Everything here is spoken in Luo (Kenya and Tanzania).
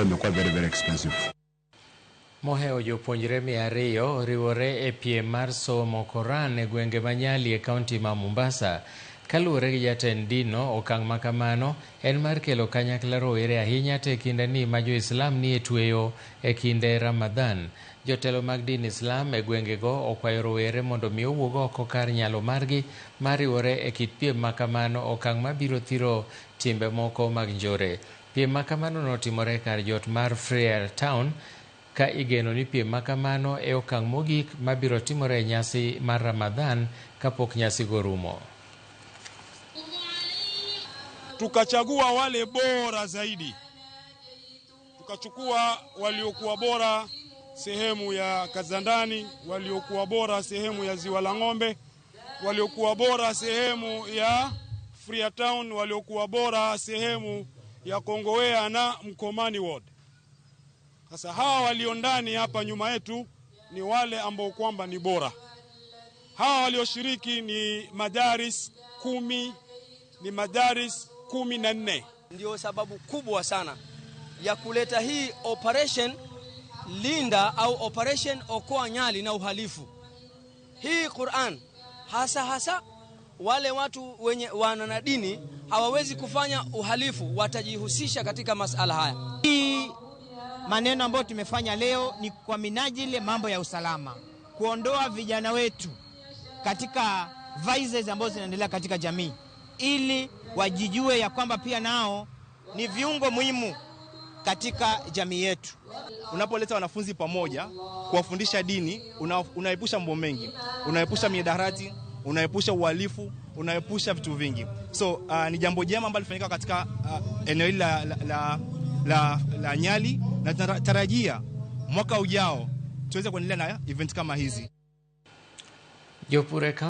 Ambayo imekuwa very very expensive. Mohewo jopuonjre 200 oriwore e piem mar somo Koran e gwenge ma Nyali e kaunti ma Mombasa. Kaluwore gi jatend dinno, okang' ma kamano en mar kelo kanyakla rowere ahinya to e kindeni ma jo-Islam nie tweyo e kinde Ramadhan. Jotelo mag din Islam e gwengego okwayo rowere mondo mi owuog oko kar nyalo margi mar riwore e kit piem ma kamano, okang' mabiro thiro timbe moko mag njore. Piem ma kamano notimore kar jot mar Frere Town ka igeno ni piem ma kamano e okang' mogik mabiro timore e nyasi mar Ramadhan kapok nyasigo rumo. Tukachagua wale bora zaidi, tukachukua waliokuwa bora sehemu ya Kazandani, waliokuwa bora sehemu ya Ziwa la Ng'ombe, waliokuwa bora sehemu ya Freetown, waliokuwa bora sehemu ya Kongowea na Mkomani Ward. Sasa hawa walio ndani hapa nyuma yetu ni wale ambao kwamba ni bora. Hawa walioshiriki ni madaris 10, ni madaris 14. Ndio sababu kubwa sana ya kuleta hii Operation Linda au Operation Okoa Nyali na uhalifu. Hii Quran hasa hasa wale watu wenye wana dini hawawezi kufanya uhalifu, watajihusisha katika masala haya. Hii maneno ambayo tumefanya leo ni kwa minajili mambo ya usalama, kuondoa vijana wetu katika vices ambazo zinaendelea katika jamii, ili wajijue ya kwamba pia nao ni viungo muhimu katika jamii yetu. Unapoleta wanafunzi pamoja kuwafundisha dini, unaepusha mambo mengi, unaepusha mihadarati, unaepusha uhalifu, unaepusha vitu vingi. So ni jambo jema ambalo lifanyika katika eneo hili la Nyali, na tunatarajia mwaka ujao tuweze kuendelea na event kama hizi. Jopur e